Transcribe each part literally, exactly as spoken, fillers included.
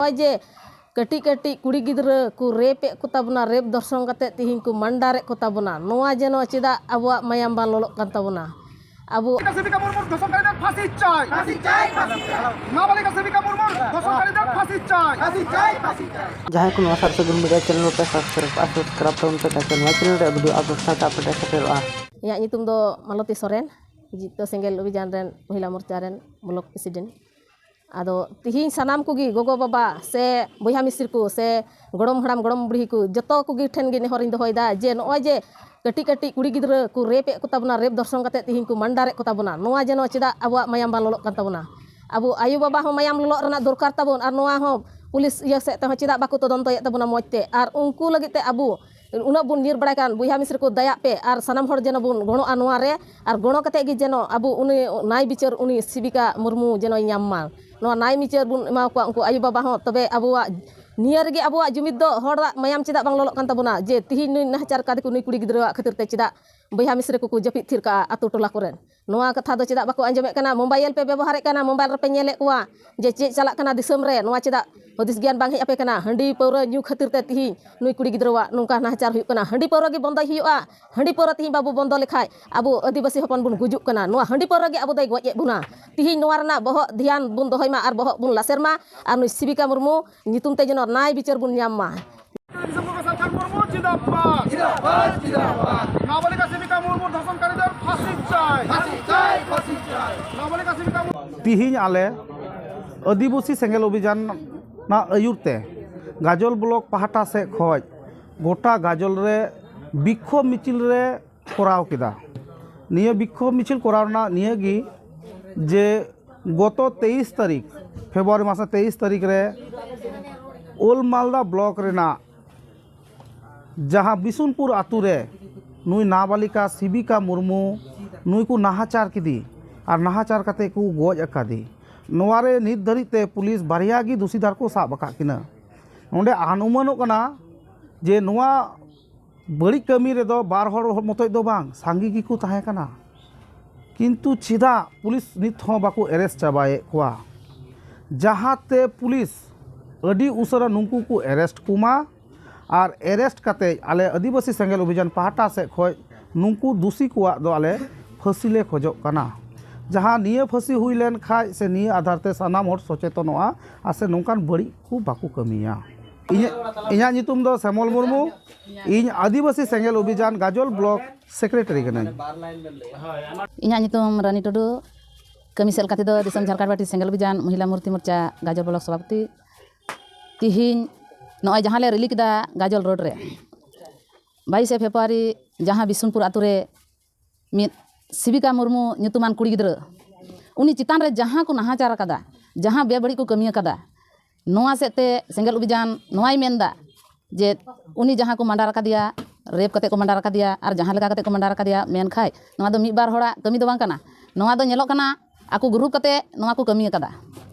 ᱱᱚᱜᱼᱚᱭ ᱡᱮ ᱠᱟᱹᱴᱤᱡ ᱠᱟᱹᱴᱤᱡ ᱠᱩᱲᱤ ᱜᱤᱫᱽᱨᱟᱹ ᱠᱚ ᱨᱮᱯ ᱮᱫ ᱠᱚ ᱛᱟᱵᱚᱱᱟ, ᱨᱮᱯ ᱫᱚᱨᱥᱚᱝ ᱠᱟᱛᱮ ᱛᱤᱦᱤᱧ ᱠᱚ ᱢᱟᱱᱰᱟᱨᱮᱫ ᱠᱚ ᱛᱟᱵᱚᱱᱟ, ᱱᱚᱣᱟ ᱡᱮᱱᱚ ᱪᱮᱫᱟᱜ ᱟᱵᱚᱣᱟᱜ ᱢᱟᱭᱟᱢ ᱵᱟᱝ ᱞᱚᱞᱚᱜ ᱠᱟᱱ ᱛᱟᱵᱚᱱᱟ? ᱟᱵᱚ সেবিকা মুর্মুর ধর্ষণকারীদের ফাঁসি চাই। ফাঁসি চাই, ফাঁসি চাই। নাবালিকা সেবিকা মুর্মুর ধর্ষণকারীদের ফাঁসি চাই। ফাঁসি চাই, ফাঁসি চাই। ᱡᱟᱦᱟᱸᱭ ᱠᱚ ᱱᱚᱣᱟ ᱥᱟᱨ ᱥᱟᱹᱜᱩᱱ ᱢᱤᱰᱤᱭᱟ ᱪᱮᱱᱮᱞ ᱵᱟᱯᱮ ᱥᱟᱵᱥᱠᱨᱟᱭᱤᱵ ᱠᱟᱜᱼᱟ, ᱥᱟᱵᱥᱠᱨᱟᱭᱤᱵ ᱛᱟᱵᱚᱱ ᱯᱮ, ᱛᱟᱠᱤ ᱱᱚᱣᱟ ᱪᱮᱱᱮᱞ ᱨᱮ ᱵᱷᱤᱰᱤᱭᱳ ᱟᱯᱞᱳᱰ ᱥᱟᱶᱛᱮ ᱟᱯᱰᱮᱴ ᱥᱮᱴᱮᱨᱚᱜᱼᱟ᱾ ᱤᱧᱟᱹᱜ ᱧᱩᱛᱩᱢ ᱫᱚ ᱢᱟᱞᱚᱛᱤ ᱥᱚᱨᱮᱱ, ᱡᱤᱛᱟᱹ ᱥᱮᱸᱜᱮᱞ ᱚᱵᱷᱤᱡᱟᱱ ᱨᱮᱱ ᱢᱚᱦᱤᱞᱟ ᱢᱳᱨᱪᱟ ᱨᱮᱱ ᱵᱞᱚᱠ ᱯᱨᱮᱥᱤᱰᱮᱱᱴ᱾ ᱟᱫᱚ ᱛᱤᱦᱤᱧ ᱥᱟᱱᱟᱢ ᱠᱚᱜᱮ, ᱜᱚᱜᱚ ᱵᱟᱵᱟ ᱥᱮ ᱵᱚᱭᱦᱟ ᱢᱤᱥᱤᱨ ᱠᱚ ᱥᱮ ᱜᱚᱲᱚᱢ ᱦᱟᱲᱟᱢ ᱜᱚᱲᱚᱢ ᱵᱩᱲᱦᱤ ᱠᱚ, ᱡᱚᱛᱚ ᱠᱚᱜᱮ ᱴᱷᱮᱱ ᱜᱮ ᱱᱮᱦᱚᱨᱤᱧ ᱫᱚᱦᱚᱭᱮᱫᱟ ᱡᱮ ᱱᱚᱜᱼᱚᱭ ᱡᱮ ᱠᱟᱹᱴᱤᱡ ᱠᱟᱹᱴᱤᱡ ᱠᱩᱲᱤ ᱜᱤᱫᱽᱨᱟᱹ ᱠᱚ ᱨᱮᱯ ᱮᱫ ᱠᱚ ᱛᱟᱵᱚᱱᱟ, ᱨᱮᱯ ᱫᱚᱨᱥᱚᱝ ᱠᱟᱛᱮ ᱛᱤᱦᱤᱧ ᱠᱚ ᱢᱟᱱᱰᱟᱨᱮᱫ ᱠᱚ ᱛᱟᱵᱚᱱᱟ, ᱱᱚᱣᱟ ᱡᱮᱱᱚ ᱪᱮᱫᱟᱜ ᱟᱵᱚᱣᱟᱜ ᱢᱟᱭᱟᱢ ᱵᱟᱝ ᱞᱚᱞᱚᱜ ᱠᱟᱱ ᱛᱟᱵᱚᱱᱟ? ᱟᱵᱚ ᱟᱭᱳ ᱵᱟᱵᱟ ᱦᱚᱸ ᱢᱟᱭᱟᱢ ᱞᱚᱞᱚᱜ ᱨᱮᱱᱟᱜ ᱫᱚᱨᱠᱟᱨ ᱛᱟᱵᱚᱱ, ᱟᱨ ᱱᱚᱣᱟ ᱦᱚᱸ ᱯᱩᱞᱤᱥ ᱤᱭᱟᱹ ᱥᱮᱫ ᱛᱮᱦᱚᱸ ᱪᱮᱫᱟᱜ ᱵᱟᱠᱚ ᱛᱚᱫᱚᱱᱛᱚᱭᱮᱫ ᱛᱟᱵᱚᱱᱟ ᱢᱚᱡᱽ ᱛᱮ? ᱟᱨ ᱩᱱᱠᱩ ᱞᱟᱹᱜᱤᱫ ᱛᱮ ᱟᱵᱚ ᱩᱱᱟᱹᱜ ᱵᱚᱱ ᱧᱤᱨ ᱵᱟᱲᱟᱭ ᱠᱟᱱ, ᱵᱚᱭᱦᱟ ᱢᱤᱥᱤᱨ ᱠᱚ ᱫᱟᱭᱟᱜ ᱯᱮ ᱟᱨ ᱥᱟᱱᱟᱢ ᱦᱚᱲ ᱡᱮᱱᱚ ᱵᱚᱱ ᱜᱚᱲᱚᱜᱼᱟ ᱱᱚᱣᱟ ᱨᱮ, ᱟᱨ ᱜᱚᱲᱚ ᱠᱟᱛᱮ ᱜᱮ ᱡᱮᱱᱚ ᱟᱵᱚ ᱩᱱᱤ ᱱᱟᱭ ᱵᱤᱪᱟᱹᱨ ᱩᱱᱤ ᱥᱤᱵᱤᱠᱟ ᱢᱩᱨᱢᱩ ᱡᱮᱱᱚᱭ ᱧᱟᱢ ᱢᱟ᱾ ᱱᱚᱣᱟ ᱱᱟᱭ ᱵᱤᱪᱟᱹᱨ ᱵᱚᱱ ᱮᱢᱟ ᱠᱚᱣᱟ ᱩᱱᱠᱩ ᱟᱭᱳ ᱵᱟᱵᱟ ᱦᱚᱸ, ᱛᱚᱵᱮ ᱟᱵᱚᱣᱟᱜ ᱱᱤᱭᱟᱹ ᱨᱮᱜᱮ ᱟᱵᱚᱣᱟᱜ ᱡᱩᱢᱤᱫ ᱫᱚ ᱦᱚᱲᱟᱜ ᱢᱟᱭᱟᱢ ᱪᱮᱫᱟᱜ ᱵᱟᱝ ᱞᱚᱞᱚᱜ ᱠᱟᱱ ᱛᱟᱵᱚᱱᱟ ᱡᱮ ᱛᱤᱦᱤᱧ ᱱᱩᱭ ᱱᱟᱦᱟᱪᱟᱨ ᱠᱟᱫᱮ ᱠᱚ ᱱᱩᱭ ᱠᱩᱲᱤ ᱜᱤᱫᱽᱨᱟᱹᱣᱟᱜ ᱠᱷᱟᱹᱛᱤᱨ ᱛᱮ ᱪᱮᱫᱟᱜ ᱵᱚᱭᱦᱟ ᱢᱤᱥᱤᱨ ᱠᱚᱠᱚ ᱡᱟᱹᱯᱤᱫ ᱛᱷᱤᱨ ᱠᱟᱜᱼᱟ ᱟᱛᱳ ᱴᱚᱞᱟ ᱠᱚᱨᱮᱱ? ᱱᱚᱣᱟ ᱠᱟᱛᱷᱟ ᱫᱚ ᱪᱮᱫᱟᱜ ᱵᱟᱠᱚ ᱟᱸᱡᱚᱢᱮᱫ ᱠᱟᱱᱟ? ᱢᱳᱵᱟᱭᱤᱞ ᱯᱮ ᱵᱮᱵᱚᱦᱟᱨᱮᱫ ᱠᱟᱱᱟ, ᱢᱳᱵᱟᱭᱤᱞ ᱨᱮᱯᱮ ᱧᱮᱞᱮᱫ ᱠᱚᱣᱟ ᱡᱮ ᱪᱮᱫ ᱪᱟᱞᱟᱜ ᱠᱟᱱᱟ ᱫᱤᱥᱚᱢ ᱨᱮ, ᱱᱚᱣᱟ ᱪᱮᱫᱟᱜ ᱦᱩᱫᱤᱥ ᱜᱮᱭᱟᱱ ᱵᱟᱝ ᱦᱮᱡ ᱟᱯᱮ ᱠᱟᱱᱟ? ᱦᱟᱺᱰᱤ ᱯᱟᱹᱣᱨᱟᱹ ᱧᱩ ᱠᱷᱟᱹᱛᱤᱨ ᱛᱮ ᱛᱤᱦᱤᱧ ᱱᱩᱭ ᱠᱩᱲᱤ ᱜᱤᱫᱽᱨᱟᱹᱣᱟᱜ ᱱᱚᱝᱠᱟ ᱱᱟᱦᱟᱪᱟᱨ ᱦᱩᱭᱩᱜ ᱠᱟᱱᱟ᱾ ᱦᱟᱺᱰᱤ ᱯᱟᱹᱣᱨᱟᱹ ᱜᱮ ᱵᱚᱱᱫᱚᱭ ᱦᱩᱭᱩᱜᱼᱟ᱾ ᱦᱟᱺᱰᱤ ᱯᱟᱹᱣᱨᱟᱹ ᱛᱤᱦᱤᱧ ᱵᱟᱵᱚ ᱵᱚᱱᱫᱚ ᱞᱮᱠᱷᱟᱡ ᱟᱵᱚ ᱟᱹᱫᱤᱵᱟᱹᱥᱤ ᱦᱚᱯᱚᱱ ᱵᱚᱱ ᱜᱩᱡᱩᱜ ᱠᱟᱱᱟ᱾ ᱱᱚᱣᱟ ᱦᱟᱺᱰᱤ ᱯᱟᱹᱣᱨᱟᱹ ᱜᱮ ᱟᱵᱚ ᱫᱚᱭ ᱜᱚᱡ ᱮᱫ ᱵᱚᱱᱟ᱾ ᱛᱤᱦᱤᱧ ᱱᱚᱣᱟ ᱨᱮᱱᱟᱜ ᱵᱚᱦᱚᱜ ᱫᱷᱮᱭᱟᱱ ᱵᱚᱱ ᱫᱚᱦᱚᱭ ᱢᱟ ᱟᱨ ᱵᱚᱦᱚᱜ ᱵᱚᱱ ᱞᱟᱥᱮᱨ ᱢᱟ᱾ ᱟᱨ ᱱᱩᱭ ᱥᱤᱵᱤᱠᱟ ᱢᱩᱨᱢᱩ ᱧᱩᱛᱩᱢ ᱛᱮ ᱡᱮᱱᱚ ᱱᱟᱭ ᱵᱤᱪᱟᱹᱨ ᱵᱚᱱ ᱧᱟᱢ ᱢᱟ᱾ ᱱᱟᱵᱟᱞᱤᱠᱟ ᱥᱤᱵᱤᱠᱟ ᱢᱩᱨᱢᱩ ᱫᱷᱚᱨᱥᱚᱱᱠᱟᱨᱤᱫᱚᱨ ᱯᱷᱟᱥᱤ ᱪᱟᱭ। ᱯᱷᱟᱥᱤ ᱪᱟᱭ, ᱯᱷᱟᱥᱤ ᱪᱟᱭ। ᱱᱟᱵᱟᱞᱤᱠᱟ ᱥᱤᱵᱤᱠᱟ ᱢᱩᱨᱢᱩ ᱛᱤᱦᱤᱧ ᱟᱞᱮ ᱟᱹᱫᱤᱵᱟᱹᱥᱤ ᱥᱮᱸᱜᱮᱞ ᱚᱵᱷᱤᱡᱟᱱ ᱨᱮᱱᱟᱜ ᱟᱹᱭᱩᱨ ᱛᱮ ᱜᱟᱡᱚᱞ ᱵᱞᱚᱠ ᱯᱟᱦᱴᱟ ᱥᱮᱫ ᱠᱷᱚᱱ ᱜᱚᱴᱟ ᱜᱟᱡᱚᱞ ᱨᱮ ᱵᱤᱠᱠᱷᱳᱵ ᱢᱤᱪᱷᱤᱞ ᱨᱮ ᱠᱚᱨᱟᱣ ᱠᱮᱫᱟ᱾ ᱱᱤᱭᱟᱹ ᱵᱤᱠᱠᱷᱳᱵ ᱢᱤᱪᱷᱤᱞ ᱠᱚᱨᱟᱣ ᱨᱮᱱᱟᱜ ᱱᱤᱭᱟᱹ ᱜᱮ ᱡᱮ ᱜᱚᱛᱚ ᱛᱮᱭᱤᱥ ᱛᱟᱹᱨᱤᱠᱷ, ᱯᱷᱮᱵᱽᱨᱩᱣᱟᱨᱤ ᱢᱟᱥ ᱨᱮᱱᱟᱜ ᱛᱮᱭᱤᱥ ᱛᱟᱹᱨᱤᱠᱷ ᱨᱮ ᱳᱞᱰ ᱢᱟᱞᱫᱟ ᱵᱞᱚᱠ ᱨᱮᱱᱟᱜ ᱡᱟᱦᱟᱸ ᱵᱤᱥᱩᱱᱯᱩᱨ ᱟᱛᱳ ᱨᱮ ᱱᱩᱭ ᱱᱟᱵᱟᱞᱤᱠᱟ ᱥᱤᱵᱤᱠᱟ ᱢᱩᱨᱢᱩ ᱱᱩᱭ ᱠᱚ ᱱᱟᱦᱟᱪᱟᱨ ᱠᱮᱫᱮ ᱟᱨ ᱱᱟᱦᱟᱪᱟᱨ ᱠᱟᱛᱮ ᱠᱚ ᱜᱚᱡ ᱟᱠᱟᱫᱮ᱾ ᱱᱚᱣᱟ ᱨᱮ ᱱᱤᱛ ᱫᱷᱟᱹᱨᱤᱡ ᱛᱮ ᱯᱩᱞᱤᱥ ᱵᱟᱨᱭᱟ ᱜᱮ ᱫᱳᱥᱤᱫᱟᱨ ᱠᱚ ᱥᱟᱵ ᱟᱠᱟᱫ ᱠᱤᱱᱟ᱾ ᱱᱚᱰᱮ ᱟᱱᱩᱢᱟᱱᱚᱜ ᱠᱟᱱᱟ ᱡᱮ ᱱᱚᱣᱟ ᱵᱟᱹᱲᱤᱡ ᱠᱟᱹᱢᱤ ᱨᱮᱫᱚ ᱵᱟᱨ ᱦᱚᱲ ᱢᱚᱛᱚᱡ ᱫᱚ ᱵᱟᱝ, ᱥᱟᱸᱜᱮ ᱜᱮᱠᱚ ᱛᱟᱦᱮᱸ ᱠᱟᱱᱟ᱾ ᱠᱤᱱᱛᱩ ᱪᱮᱫᱟᱜ ᱯᱩᱞᱤᱥ ᱱᱤᱛ ᱦᱚᱸ ᱵᱟᱠᱚ ᱮᱨᱮᱥᱴ ᱪᱟᱵᱟᱭᱮᱫ ᱠᱚᱣᱟ? ᱡᱟᱦᱟᱸᱛᱮ ᱯᱩᱞᱤᱥ ᱟᱹᱰᱤ ᱩᱥᱟᱹᱨᱟ ᱱᱩᱠᱩ ᱠᱚ ᱮᱨᱮᱥᱴ ᱠᱚᱢᱟ᱾ ᱟᱨ ᱮᱨᱮᱥᱴ ᱠᱟᱛᱮ ᱟᱞᱮ ᱟᱹᱫᱤᱵᱟᱹᱥᱤ ᱥᱮᱸᱜᱮᱞ ᱚᱵᱷᱤᱡᱟᱱ ᱯᱟᱦᱴᱟ ᱥᱮᱫ ᱠᱷᱚᱱ ᱱᱩᱠᱩ ᱫᱩᱥᱤ ᱠᱚᱣᱟᱜ ᱫᱚ ᱟᱞᱮ ᱯᱷᱟᱹᱥᱤ ᱞᱮ ᱠᱷᱚᱡᱚᱜ ᱠᱟᱱᱟ᱾ ᱡᱟᱦᱟᱸ ᱱᱤᱭᱟᱹ ᱯᱷᱟᱹᱥᱤ ᱦᱩᱭ ᱞᱮᱱ ᱠᱷᱟᱡ ᱥᱮ ᱱᱤᱭᱟᱹ ᱟᱫᱷᱟᱨ ᱛᱮ ᱥᱟᱱᱟᱢ ᱦᱚᱲ ᱥᱚᱪᱮᱛᱚᱱᱚᱜᱼᱟ ᱟᱨ ᱥᱮ ᱱᱚᱝᱠᱟᱱ ᱵᱟᱹᱲᱤᱡ ᱠᱚ ᱵᱟᱠᱚ ᱠᱟᱹᱢᱤᱭᱟ᱾ ᱤᱧᱟᱹᱜ, ᱤᱧᱟᱹᱜ ᱧᱩᱛᱩᱢ ᱫᱚ ᱥᱮᱢᱚᱞ ᱢᱩᱨᱢᱩ᱾ ᱤᱧ ᱟᱹᱫᱤᱵᱟᱹᱥᱤ ᱥᱮᱸᱜᱮᱞ ᱚᱵᱷᱤᱡᱟᱱ ᱜᱟᱡᱚᱞ ᱵᱞᱚᱠ ᱥᱮᱠᱨᱮᱴᱟᱨᱤ ᱠᱟᱹᱱᱟᱹᱧ᱾ ᱤᱧᱟᱹᱜ ᱧᱩᱛᱩᱢ ᱨᱟᱱᱤ ᱴᱩᱰᱩ, ᱠᱟᱹᱢᱤ ᱥᱮᱫ ᱞᱮᱠᱟ ᱛᱮᱫᱚ ᱫᱤᱥᱚᱢ ᱡᱷᱟᱲᱠᱷᱚᱸᱰ ᱯᱟᱨᱴᱤ ᱥᱮᱸᱜᱮᱞ ᱚᱵᱷᱤᱡᱟᱱ ᱢᱚᱦᱤᱞᱟ ᱢᱩᱨᱛᱤ ᱢᱳᱨᱪᱟ ᱜᱟᱡᱚᱞ ᱵᱞᱚᱠ ᱥᱚᱵᱷᱟᱯᱚᱛᱤ᱾ ᱛᱤᱦᱤᱧ ᱱᱚᱜᱼᱚᱭ ᱡᱟᱦᱟᱸ ᱞᱮ ᱨᱮᱞᱤ ᱠᱮᱫᱟ ᱜᱟᱡᱚᱞ ᱨᱳᱰ ᱨᱮ, ᱵᱟᱭᱤᱥᱮ ᱯᱷᱮᱵᱽᱨᱩᱣᱟᱨᱤ, ᱡᱟᱦᱟᱸ ᱵᱤᱥᱱᱩᱯᱩᱨ ᱟᱛᱳ ᱨᱮ ᱢᱤᱫ ᱥᱤᱵᱤᱠᱟ ᱢᱩᱨᱢᱩ ᱧᱩᱛᱩᱢᱟᱱ ᱠᱩᱲᱤ ᱜᱤᱫᱽᱨᱟᱹ, ᱩᱱᱤ ᱪᱮᱛᱟᱱ ᱨᱮ ᱡᱟᱦᱟᱸ ᱠᱚ ᱱᱟᱦᱟᱪᱟᱨ ᱟᱠᱟᱫᱟ, ᱡᱟᱦᱟᱸ ᱵᱮᱵᱟᱹᱲᱤᱡ ᱠᱚ ᱠᱟᱹᱢᱤ ᱟᱠᱟᱫᱟ, ᱱᱚᱣᱟ ᱥᱮᱫ ᱛᱮ ᱥᱮᱸᱜᱮᱞ ᱚᱵᱷᱤᱡᱟᱱ ᱱᱚᱣᱟᱭ ᱢᱮᱱᱫᱟ ᱡᱮ ᱩᱱᱤ ᱡᱟᱦᱟᱸ ᱠᱚ ᱢᱟᱰᱟᱨ ᱟᱠᱟᱫᱮᱭᱟ, ᱨᱮᱯ ᱠᱟᱛᱮ ᱠᱚ ᱢᱟᱰᱟᱨ ᱟᱠᱟᱫᱮᱭᱟ ᱟᱨ ᱡᱟᱦᱟᱸ ᱞᱮᱠᱟ ᱠᱟᱛᱮ ᱠᱚ ᱢᱟᱰᱟᱨ ᱟᱠᱟᱫᱮᱭᱟ, ᱢᱮᱱᱠᱷᱟᱡ ᱱᱚᱣᱟ ᱫᱚ ᱢᱤᱫ ᱵᱟᱨ ᱦᱚᱲᱟᱜ ᱠᱟᱹᱢᱤ ᱫᱚ ᱵᱟᱝ ᱠᱟᱱᱟ᱾ ᱱᱚᱣᱟ ᱫᱚ ᱧᱮᱞᱚᱜ ᱠᱟᱱᱟ ᱟᱠᱚ ᱜᱨᱩᱯ ᱠᱟᱛᱮ ᱱᱚᱣᱟ ᱠᱚ ᱠᱟᱹᱢᱤ ᱟᱠᱟᱫᱟ᱾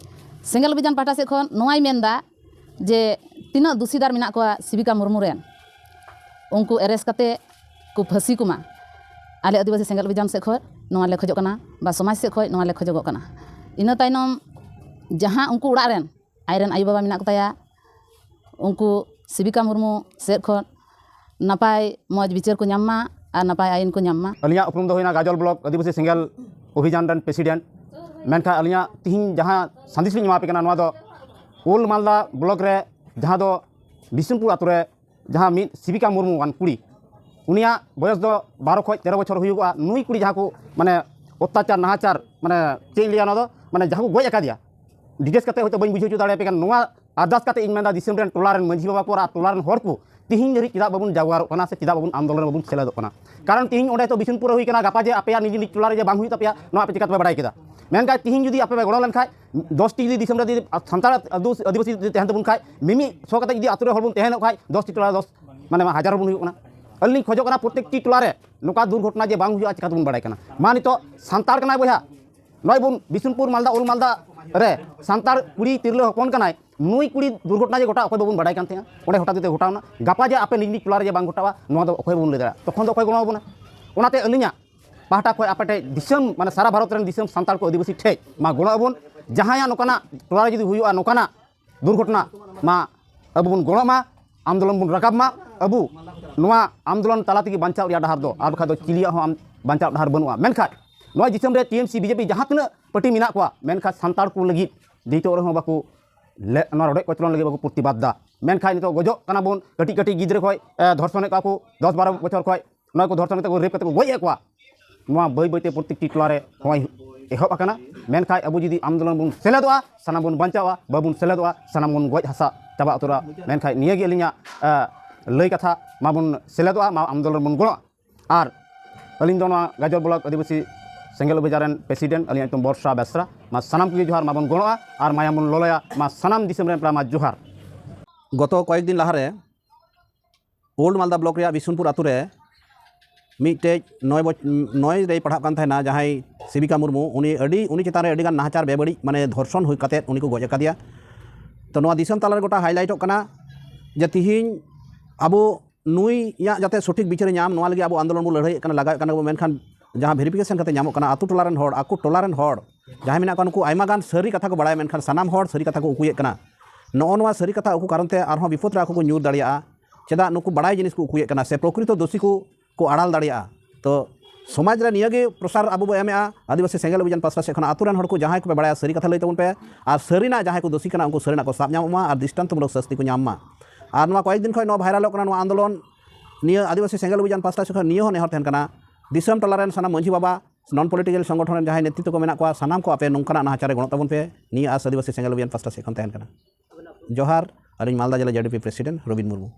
ᱥᱮᱸᱜᱮᱞ ᱚᱵᱷᱤᱡᱟᱱ ᱯᱟᱦᱴᱟ ᱥᱮᱫ ᱠᱷᱚᱱ ᱱᱚᱣᱟᱭ ᱢᱮᱱᱫᱟ ᱡᱮ ᱛᱤᱱᱟᱹᱜ ᱫᱩᱥᱤᱫᱟᱨ ᱢᱮᱱᱟᱜ ᱠᱚᱣᱟ ᱥᱤᱵᱤᱠᱟ ᱢᱩᱨᱢᱩ ᱨᱮᱱ, ᱩᱱᱠᱩ ᱮᱨᱮᱥᱴ ᱠᱟᱛᱮ ᱠᱚ ᱯᱷᱟᱹᱥᱤ ᱠᱚᱢᱟ᱾ ᱟᱞᱮ ᱟᱹᱫᱤᱵᱟᱹᱥᱤ ᱥᱮᱸᱜᱮᱞ ᱚᱵᱷᱤᱡᱟᱱ ᱥᱮᱫ ᱠᱷᱚᱱ ᱱᱚᱣᱟ ᱞᱮ ᱠᱷᱚᱡᱚᱜ ᱠᱟᱱᱟ, ᱵᱟ ᱥᱚᱢᱟᱡᱽ ᱥᱮᱫ ᱠᱷᱚᱱ ᱱᱚᱣᱟ ᱞᱮ ᱠᱷᱚᱡᱚᱜᱚᱜ ᱠᱟᱱᱟ᱾ ᱤᱱᱟᱹ ᱛᱟᱭᱱᱚᱢ ᱡᱟᱦᱟᱸ ᱩᱱᱠᱩ ᱚᱲᱟᱜ ᱨᱮᱱ, ᱟᱡ ᱨᱮᱱ ᱟᱭᱳᱼᱵᱟᱵᱟ ᱢᱮᱱᱟᱜ ᱠᱚᱛᱟᱭᱟ, ᱩᱱᱠᱩ ᱥᱤᱵᱤᱠᱟ ᱢᱩᱨᱢᱩ ᱥᱮᱫ ᱠᱷᱚᱱ ᱱᱟᱯᱟᱭ ᱢᱚᱡᱽ ᱵᱤᱪᱟᱹᱨ ᱠᱚ ᱧᱟᱢ ᱢᱟ ᱟᱨ ᱱᱟᱯᱟᱭ ᱟᱹᱭᱤᱱ ᱠᱚ ᱧᱟᱢ ᱢᱟ᱾ ᱟᱹᱞᱤᱧᱟᱜ ᱩᱯᱨᱩᱢ ᱫᱚ ᱦᱩᱭᱱᱟ ᱜᱟᱡᱚᱞ ᱵᱞᱚᱠ ᱟᱹᱫᱤᱵᱟᱹᱥᱤ ᱥᱮᱸᱜᱮᱞ ᱚᱵᱷᱤᱡᱟᱱ ᱨᱮᱱ ᱯᱨᱮᱥᱤᱰᱮᱱᱴ᱾ ᱢᱮᱱᱠᱷᱟᱱ ᱟᱹᱞᱤᱧᱟᱜ ᱛᱤᱦᱤᱧ ᱡᱟᱦᱟᱸ ᱥᱟᱸᱫᱮᱥ ᱞᱤᱧ ᱮᱢᱟ ᱯᱮ ᱠᱟᱱᱟ, ᱱᱚᱣᱟ ᱫᱚ ᱳᱞᱰ ᱢᱟᱞᱫᱟ ᱵᱞᱚᱠ ᱨᱮ ᱡᱟᱦᱟᱸ ᱫᱚ ᱵᱤᱥᱱᱩᱯᱩᱨ ᱟᱛᱳ ᱨᱮ ᱡᱟᱦᱟᱸ ᱢᱤᱫ ᱥᱤᱵᱤᱠᱟ ᱢᱩᱨᱢᱩᱣᱟᱱ ᱠᱩᱲᱤ, ᱩᱱᱤᱭᱟᱜ ᱵᱚᱭᱚᱥ ᱫᱚ ᱵᱟᱨᱚ ᱠᱷᱚᱱ ᱛᱮᱨᱚ ᱵᱚᱪᱷᱚᱨ ᱦᱩᱭᱩᱜᱚᱜᱼᱟ᱾ ᱱᱩᱭ ᱠᱩᱲᱤ ᱡᱟᱦᱟᱸ ᱠᱚ ᱢᱟᱱᱮ ᱚᱛᱛᱟᱪᱟᱨ ᱱᱟᱦᱟᱪᱟᱨ, ᱢᱟᱱᱮ ᱪᱮᱫ ᱤᱧ ᱞᱟᱹᱭᱟ, ᱚᱱᱟ ᱫᱚ ᱢᱟᱱᱮ ᱡᱟᱦᱟᱸ ᱠᱚ ᱜᱚᱡ ᱟᱠᱟᱫᱮᱭᱟ, ᱰᱤᱴᱮᱞᱥ ᱠᱟᱛᱮ ᱦᱚᱭᱛᱳ ᱵᱟᱹᱧ ᱵᱩᱡᱷᱟᱹᱣ ᱦᱚᱪᱚ ᱫᱟᱲᱮᱭᱟᱯᱮ ᱠᱟᱱᱟ᱾ ᱱᱚᱣᱟ ᱟᱨᱫᱟᱥ ᱠᱟᱛᱮ ᱤᱧ ᱢᱮᱱᱫᱟ, ᱫᱤᱥᱚᱢ ᱨᱮᱱ, ᱴᱚᱞᱟ ᱨᱮᱱ ᱢᱟᱹᱡᱷᱤ ᱵᱟᱵᱟ ᱠᱚ ᱟᱨ ᱴᱚᱞᱟ ᱨᱮᱱ ᱦᱚᱲ ᱠᱚ, ᱛᱤᱦᱤᱧ ᱫᱷᱟᱹᱨᱤᱡ ᱪᱮᱫᱟᱜ ᱵᱟᱵᱚᱱ ᱡᱟᱣᱨᱟᱜ ᱠᱟᱱᱟ ᱥᱮ ᱪᱮᱫᱟᱜ ᱵᱟᱵᱚᱱ ᱟᱱᱫᱳᱞᱚᱱ ᱨᱮ ᱵᱟᱵᱚᱱ ᱥᱮᱞᱮᱫᱚᱜ ᱠᱟᱱᱟ? ᱠᱟᱨᱚᱱ ᱛᱤᱦᱤᱧ ᱚᱸᱰᱮ ᱛᱚ ᱵᱤᱥᱱᱩᱯᱩᱨ ᱨᱮ ᱦᱩᱭ ᱠᱟᱱᱟ, ᱜᱟᱯᱟ ᱡᱮ ᱟᱯᱮᱭᱟᱜ ᱱᱤᱡ ᱱᱤᱡ ᱴᱚᱞᱟ ᱨᱮ ᱡᱮ ᱵᱟᱝ ᱦᱩᱭᱩᱜ ᱛᱟᱯᱮᱭᱟ, ᱱᱚᱣᱟ ᱟᱯᱮ ᱪᱤᱠᱟᱹ ᱛᱮᱯᱮ ᱵᱟᱲᱟᱭ ᱠᱮᱫᱟ? ᱢᱮᱱᱠᱷᱟᱱ ᱛᱤᱦᱤᱧ ᱡᱩᱫᱤ ᱟᱯᱮ ᱯᱮ ᱜᱚᱲᱚ ᱞᱮᱱᱠᱷᱟᱱ, ᱫᱚᱥ ᱴᱤ ᱡᱩᱫᱤ ᱫᱤᱥᱚᱢ ᱨᱮ ᱡᱩᱫᱤ ᱥᱟᱱᱛᱟᱲ ᱟᱹᱫᱩ-, ᱟᱹᱫᱤᱵᱟᱹᱥᱤ ᱡᱩᱫᱤ ᱛᱟᱦᱮᱱ ᱛᱟᱵᱚᱱ ᱠᱷᱟᱡ, ᱢᱤᱢᱤᱫ ᱥᱚ ᱠᱟᱛᱮ ᱡᱩᱫᱤ ᱟᱛᱳ ᱨᱮ ᱦᱚᱲ ᱵᱚᱱ ᱛᱟᱦᱮᱱᱚᱜ ᱠᱷᱟᱡ, ᱫᱚᱥ ᱴᱤ ᱴᱚᱞᱟ ᱨᱮ ᱫᱚᱥ, ᱢᱟᱱᱮ ᱦᱟᱡᱟᱨ ᱦᱚᱲ ᱵᱚᱱ ᱦᱩᱭᱩᱜ ᱠᱟᱱᱟ᱾ ᱟᱹᱞᱤᱧ ᱞᱤᱧ ᱠᱷᱚᱡᱚᱜ ᱠᱟᱱᱟ ᱯᱨᱚᱛᱮᱠᱴᱤ ᱴᱚᱞᱟ ᱨᱮ ᱱᱚᱝᱠᱟ ᱫᱩᱨᱜᱷᱚᱴᱚᱱᱟ ᱡᱮ ᱵᱟᱝ ᱦᱩᱭᱩᱜᱼᱟ, ᱪᱤᱠᱟᱹ ᱛᱮᱵᱚᱱ ᱵᱟᱲᱟᱭ ᱠᱟᱱᱟ? ᱢᱟ ᱱᱤᱛᱚᱜ ᱥᱟᱱᱛᱟᱲ ᱠᱟᱱᱟᱭ ᱵᱚᱭᱦᱟ, ᱱᱚᱜᱼᱚᱭ ᱵᱚᱱ ᱵᱤᱥᱱᱩᱯᱩᱨ ᱢᱟᱞᱫᱟ, ᱳᱞᱰ ᱢᱟᱞᱫᱟ ᱨᱮ ᱥᱟᱱᱛᱟᱲ ᱠᱩᱲᱤ ᱛᱤᱨᱞᱟᱹ ᱦᱚᱯᱚᱱ ᱠᱟᱱᱟᱭ, ᱱᱩᱭ ᱠᱩᱲᱤ ᱫᱩᱨᱜᱷᱚᱴᱚᱱᱟ ᱡᱮ ᱜᱷᱚᱴᱟᱜᱼᱟ, ᱚᱠᱚᱭ ᱵᱟᱵᱚᱱ ᱵᱟᱲᱟᱭ ᱠᱟᱱ ᱛᱟᱦᱮᱸᱜᱼᱟ᱾ ᱚᱸᱰᱮ ᱦᱚᱴᱟᱛ ᱠᱟᱛᱮ ᱜᱷᱚᱴᱟᱣᱱᱟ᱾ ᱜᱟᱯᱟ ᱡᱮ ᱟᱯᱮ ᱱᱤᱡ ᱱᱤᱡ ᱴᱚᱞᱟ ᱨᱮ ᱡᱮ ᱵᱟᱝ ᱜᱷᱚᱴᱟᱜᱼᱟ, ᱱᱚᱣᱟ ᱫᱚ ᱚᱠᱚᱭ ᱵᱟᱵᱚᱱ ᱞᱟᱹᱭ ᱫᱟᱲᱮᱭᱟᱜᱼᱟ᱾ ᱛᱚᱠᱷᱚᱱ ᱫᱚ ᱚᱠᱚᱭ ᱜᱚᱲᱚ ᱟᱵᱚᱱᱟ? ᱚᱱᱟᱛᱮ ᱟᱹᱞᱤᱧᱟᱜ ᱯᱟᱦᱴᱟ ᱠᱷᱚᱱ ᱟᱯᱮ ᱴᱷᱮᱱ ᱫᱤᱥᱚᱢ, ᱢᱟᱱᱮ ᱥᱟᱨᱟ ᱵᱷᱟᱨᱚᱛ ᱨᱮᱱ ᱫᱤᱥᱚᱢ ᱥᱟᱱᱛᱟᱲ ᱠᱚ ᱟᱹᱫᱤᱵᱟᱹᱥᱤ ᱴᱷᱮᱱ ᱢᱟ ᱜᱚᱲᱚ ᱟᱵᱚᱱ᱾ ᱡᱟᱦᱟᱸᱭᱟᱜ ᱱᱚᱝᱠᱟᱱᱟᱜ ᱴᱚᱞᱟ ᱨᱮ ᱡᱩᱫᱤ ᱦᱩᱭᱩᱜᱼᱟ, ᱱᱚᱝᱠᱟᱱᱟᱜ ᱫᱩᱨᱜᱷᱚᱴᱚᱱᱟ ᱢᱟ ᱟᱵᱚ ᱵᱚᱱ ᱜᱚᱲᱚᱜ ᱢᱟ, ᱟᱱᱫᱳᱞᱚᱱ ᱵᱚᱱ ᱨᱟᱠᱟᱵ ᱢᱟ᱾ ᱟᱵᱚ ᱱᱚᱣᱟ ᱟᱱᱫᱳᱞᱚᱱ ᱛᱟᱞᱟ ᱛᱮᱜᱮ ᱵᱟᱧᱪᱟᱣ ᱨᱮᱭᱟᱜ ᱰᱟᱦᱟᱨ ᱫᱚ, ᱟᱨ ᱵᱟᱠᱷᱟᱡ ᱫᱚ ᱪᱤᱞᱤᱭᱟᱜ ᱦᱚᱸ ᱟᱢ ᱵᱟᱧᱪᱟᱣ ᱰᱟᱦᱟᱨ ᱵᱟᱹᱱᱩᱜᱼᱟ᱾ ᱢᱮᱱᱠᱷᱟᱱ ᱱᱚᱣᱟ ᱫᱤᱥᱚᱢ ᱨᱮ ᱴᱤ ᱮᱢ ᱥᱤ, ᱵᱤ ᱡᱮ ᱯᱤ ᱡᱟᱦᱟᱸ ᱛᱤᱱᱟᱹᱜ ᱯᱟᱨᱴᱤ ᱢᱮᱱᱟᱜ ᱠᱚᱣᱟ, ᱢᱮᱱᱠᱷᱟᱱ ᱥᱟᱱᱛᱟᱲ ᱠᱚ ᱞᱟᱹᱜᱤᱫ ᱱᱤᱛᱚᱜ ᱨᱮᱦᱚᱸ ᱵᱟᱠᱚ ᱞᱮ-, ᱱᱚᱣᱟ ᱨᱚᱰᱚᱡ ᱠᱚᱪᱞᱚᱱ ᱞᱟᱹᱜᱤᱫ ᱵᱟᱠᱚ ᱯᱨᱚᱛᱤᱵᱟᱫ ᱫᱟ᱾ ᱢᱮᱱᱠᱷᱟᱱ ᱱᱤᱛᱚᱜ ᱜᱚᱡᱚᱜ ᱠᱟᱱᱟ ᱵᱚᱱ, ᱠᱟᱹᱴᱤᱡ ᱠᱟᱹᱴᱤᱡ ᱜᱤᱫᱽᱨᱟᱹ ᱠᱷᱚᱱ, ᱮ, ᱫᱷᱚᱨᱥᱚᱱᱮᱫ ᱠᱚᱣᱟ ᱠᱚ, ᱫᱚᱥ ᱵᱟᱨᱚ ᱵᱚᱪᱷᱚᱨ ᱠᱷᱚᱱ ᱱᱚᱣᱟ ᱠᱚ ᱫᱷᱚᱨᱥᱚᱱ ᱠᱟᱛᱮ ᱠᱚ ᱨᱮᱯ ᱠᱟᱛᱮ ᱠᱚ ᱜᱚᱡ ᱮᱫ ᱠᱚᱣᱟ᱾ ᱱᱚᱣᱟ ᱵᱟᱹᱭ ᱵᱟᱹᱭᱛᱮ ᱯᱨᱚᱛᱮᱠᱴᱤ ᱴᱚᱞᱟ ᱨᱮ ᱱᱚᱜᱼᱚᱭ ᱮᱦᱚᱵ ᱟᱠᱟᱱᱟ᱾ ᱢᱮᱱᱠᱷᱟᱱ ᱟᱵᱚ ᱡᱩᱫᱤ ᱟᱱᱫᱳᱞᱚᱱ ᱵᱚᱱ ᱥᱮᱞᱮᱫᱚᱜᱼᱟ, ᱥᱟᱱᱟᱢ ᱵᱚᱱ ᱵᱟᱧᱪᱟᱣᱟ, ᱵᱟᱵᱚᱱ ᱥᱮᱞᱮᱫᱚᱜᱼᱟ, ᱥᱟᱱᱟᱢ ᱵᱚᱱ ᱜᱚᱡ ᱦᱟᱥᱟ ᱪᱟᱵᱟ ᱩᱛᱟᱹᱨᱚᱜᱼᱟ᱾ ᱢᱮᱱᱠᱷᱟᱱ ᱱᱤᱭᱟᱹ ᱜᱮ ᱟᱹᱞᱤᱧᱟᱜ, ᱮ, ᱞᱟᱹᱭ ᱠᱟᱛᱷᱟ, ᱢᱟᱵᱚᱱ ᱥᱮᱞᱮᱫᱚᱜᱼᱟ, ᱢᱟ ᱟᱱᱫᱳᱞᱚᱱ ᱵᱚᱱ ᱜᱚᱲᱚᱜᱼᱟ᱾ ᱟᱨ ᱟᱹᱞᱤᱧ ᱫᱚ ᱱᱚᱣᱟ ᱜᱟᱡᱚᱞ ᱵᱞᱚᱠ ᱟᱹᱫᱤᱵᱟᱹᱥᱤ ᱥᱮᱸᱜᱮᱞ ᱚᱵᱷᱤᱡᱟᱱ ᱨᱮᱱ ᱯᱨᱮᱥᱤᱰᱮᱱᱴ, ᱟᱹᱞᱤᱧᱟᱜ ᱧᱩᱛᱩᱢ ᱵᱚᱨᱥᱟ ᱵᱮᱥᱨᱟ᱾ ᱢᱟ ᱥᱟᱱᱟᱢ ᱠᱚᱜᱮ ᱡᱚᱦᱟᱨ, ᱢᱟᱵᱚᱱ ᱜᱚᱲᱚᱜᱼᱟ ᱟᱨ ᱢᱟᱭᱟᱢ ᱵᱚᱱ ᱞᱚᱞᱚᱭᱟ᱾ ᱢᱟ ᱥᱟᱱᱟᱢ ᱫᱤᱥᱚᱢ ᱨᱮᱱ ᱯᱮᱲᱟ ᱢᱟ ᱡᱚᱦᱟᱨ᱾ ᱜᱚᱛᱚ ᱠᱚᱭᱮᱠ ᱫᱤᱱ ᱞᱟᱦᱟᱨᱮ ᱳᱞᱰ ᱢᱟᱞᱫᱟ ᱵᱞᱚᱠ ᱨᱮᱭᱟᱜ ᱵᱤᱥᱩᱱᱯᱩᱨ ᱟᱛᱳ ᱨᱮ ᱢᱤᱫᱴᱮᱡ ᱱᱚᱭ ᱵᱚᱪ-, ᱱᱚᱭ ᱨᱮᱭ ᱯᱟᱲᱦᱟᱜ ᱠᱟᱱ ᱛᱟᱦᱮᱱᱟ, ᱡᱟᱦᱟᱸᱭ ᱥᱤᱵᱤᱠᱟ ᱢᱩᱨᱢᱩ, ᱩᱱᱤ ᱟᱹᱰᱤ, ᱩᱱᱤ ᱪᱮᱛᱟᱱ ᱨᱮ ᱟᱹᱰᱤᱜᱟᱱ ᱱᱟᱦᱟᱪᱟᱨ ᱵᱮᱵᱟᱹᱲᱤᱡ, ᱢᱟᱱᱮ ᱫᱷᱚᱨᱥᱚᱱ ᱦᱩᱭ ᱠᱟᱛᱮᱫ ᱩᱱᱤ ᱠᱚ ᱜᱚᱡ ᱟᱠᱟᱫᱮᱭᱟ᱾ ᱛᱚ, ᱱᱚᱣᱟ ᱫᱤᱥᱚᱢ ᱛᱟᱞᱟᱨᱮ ᱜᱚᱴᱟ ᱦᱟᱭᱞᱟᱭᱤᱴᱚᱜ ᱠᱟᱱᱟ ᱡᱮ ᱛᱤᱦᱤᱧ ᱟᱵᱚ ᱱᱩᱭᱟᱜ ᱡᱟᱛᱮ ᱥᱚᱴᱷᱤᱠ ᱵᱤᱪᱟᱹᱨᱮ ᱧᱟᱢ, ᱱᱚᱣᱟ ᱞᱟᱹᱜᱤᱫ ᱟᱵᱚ ᱟᱱᱫᱳᱞᱚᱱ ᱵᱚᱱ ᱞᱟᱹᱲᱦᱟᱹᱭᱮᱫ ᱠᱟᱱᱟ, ᱞᱟᱜᱟᱣᱮᱫ ᱠᱟᱱᱟ ᱵᱚᱱ, ᱢᱮᱱᱠᱷᱟᱱ ᱡᱟᱦᱟᱸ ᱵᱷᱮᱨᱤᱯᱷᱤᱠᱮᱥᱚᱱ ᱠᱟᱛᱮ ᱧᱟᱢᱚᱜ ᱠᱟᱱᱟ, ᱟᱛᱳ ᱴᱚᱞᱟ ᱨᱮᱱ ᱦᱚᱲ, ᱟᱠᱚ ᱴᱚᱞᱟ ᱨᱮᱱ ᱦᱚᱲ ᱡᱟᱦᱟᱸᱭ ᱢᱮᱱᱟᱜ ᱠᱚᱣᱟ, ᱱᱩᱠᱩ ᱟᱭᱢᱟ ᱜᱟᱱ ᱥᱟᱹᱨᱤ ᱠᱟᱛᱷᱟ ᱠᱚ ᱵᱟᱲᱟᱭᱟ, ᱢᱮᱱᱠᱷᱟᱱ ᱥᱟᱱᱟᱢ ᱦᱚᱲ ᱥᱟᱹᱨᱤ ᱠᱟᱛᱷᱟ ᱠᱚ ᱩᱠᱩᱭᱮᱫ ᱠᱟᱱᱟ᱾ ᱱᱚᱜᱼᱚ ᱱᱚᱣᱟ ᱥᱟᱹᱨᱤ ᱠᱟᱛᱷᱟ ᱩᱠᱩ ᱠᱟᱨᱚᱱ ᱛᱮ ᱟᱨᱦᱚᱸ ᱵᱤᱯᱚᱫ ᱨᱮ ᱟᱠᱚ ᱠᱚ ᱧᱩᱨ ᱫᱟᱲᱮᱭᱟᱜᱼᱟ᱾ ᱪᱮᱫᱟᱜ ᱱᱩᱠᱩ ᱵᱟᱲᱟᱭ ᱡᱤᱱᱤᱥ ᱠᱚ ᱩᱠᱩᱭᱮᱫ ᱠᱟᱱᱟ, ᱥᱮ ᱯᱨᱚᱠᱨᱤᱛᱚ ᱫᱳᱥᱤ ᱠᱚ ᱠᱚ ᱟᱲᱟᱞ ᱫᱟᱲᱮᱭᱟᱜᱼᱟ? ᱛᱚ, ᱥᱚᱢᱟᱡᱽ ᱨᱮ ᱱᱤᱭᱟᱹ ᱜᱮ ᱯᱨᱚᱥᱟᱨ ᱟᱵᱚ ᱵᱚ ᱮᱢᱮᱜᱼᱟ᱾ ᱟᱹᱫᱤᱵᱟᱹᱥᱤ ᱥᱮᱸᱜᱮᱞ ᱚᱵᱷᱤᱡᱟᱱ ᱯᱟᱥᱴᱟ ᱥᱮᱫ ᱠᱷᱚᱱᱟᱜ ᱟᱛᱳ ᱨᱮᱱ ᱦᱚᱲ ᱠᱚ ᱡᱟᱦᱟᱸᱭ ᱠᱚᱯᱮ ᱵᱟᱲᱟᱭᱟ, ᱥᱟᱹᱨᱤ ᱠᱟᱛᱷᱟ ᱞᱟᱹᱭ ᱛᱟᱵᱚᱱ ᱯᱮ, ᱟᱨ ᱥᱟᱹᱨᱤᱱᱟᱜ ᱡᱟᱦᱟᱸᱭ ᱠᱚ ᱫᱳᱥᱤ ᱠᱟᱱᱟ, ᱩᱱᱠᱩ ᱥᱟᱹᱨᱤᱱᱟᱜ ᱠᱚ ᱥᱟᱵ ᱧᱟᱢᱚᱜ ᱢᱟ ᱟᱨ ᱫᱨᱤᱥᱴᱟᱱᱛᱚᱢᱩᱞᱚᱠ ᱥᱟᱹᱥᱛᱤ ᱠᱚ ᱧᱟᱢ ᱢᱟ᱾ ᱟᱨ ᱱᱚᱣᱟ ᱠᱚᱭᱮᱠ ᱫᱤᱱ ᱠᱷᱚᱱ ᱱᱚᱣᱟ ᱵᱷᱟᱭᱨᱟᱞᱚᱜ ᱠᱟᱱᱟ, ᱱᱚᱣᱟ ᱟᱱᱫᱳᱞᱚᱱ, ᱱᱤᱭᱟᱹ ᱟᱹᱫᱤᱵᱟᱹᱥᱤ ᱥᱮᱸᱜᱮᱞ ᱚᱵᱷᱤᱡᱟᱱ ᱯᱟᱥᱴᱟ ᱥᱮᱫ ᱠᱷᱚᱱ ᱱᱤᱭᱟᱹ ᱦᱚᱸ ᱱᱮᱦᱚᱨ ᱛᱟᱦᱮᱱ ᱠᱟᱱᱟ, ᱫᱤᱥᱚᱢ ᱴᱚᱞᱟ ᱨᱮᱱ ᱥᱟᱱᱟᱢ ᱢᱟᱹᱡᱷᱤ ᱵᱟᱵᱟ, ᱱᱚᱱ ᱯᱚᱞᱤᱴᱤᱠᱟᱞ ᱥᱚᱝᱜᱚᱴᱷᱚᱱ ᱨᱮᱱ ᱡᱟᱦᱟᱸᱭ ᱱᱮᱛᱨᱤᱛᱛᱚ ᱠᱚ ᱢᱮᱱᱟᱜ ᱠᱚᱣᱟ, ᱥᱟᱱᱟᱢ ᱠᱚ ᱟᱯᱮ ᱱᱚᱝᱠᱟᱱᱟᱜ ᱱᱟᱦᱟᱪᱟᱨ ᱨᱮ ᱜᱚᱲᱚᱜ ᱛᱟᱵᱚᱱ ᱯᱮ᱾ ᱱᱤᱭᱟᱹ ᱟᱥ ᱟᱹᱫᱤᱵᱟᱹᱥᱤ ᱥᱮᱸᱜᱮᱞ ᱚᱵᱷᱤᱡᱟᱱ ᱯᱟᱥᱴᱟ ᱥᱮᱫ ᱠᱷᱚᱱ ᱛᱟᱦᱮᱱ ᱠᱟᱱᱟ᱾ ᱡᱚᱦᱟᱨ᱾ ᱟᱹᱞᱤᱧ ᱢᱟᱞᱫᱟ ᱡᱮᱞᱟ J D P president Robin Murmu.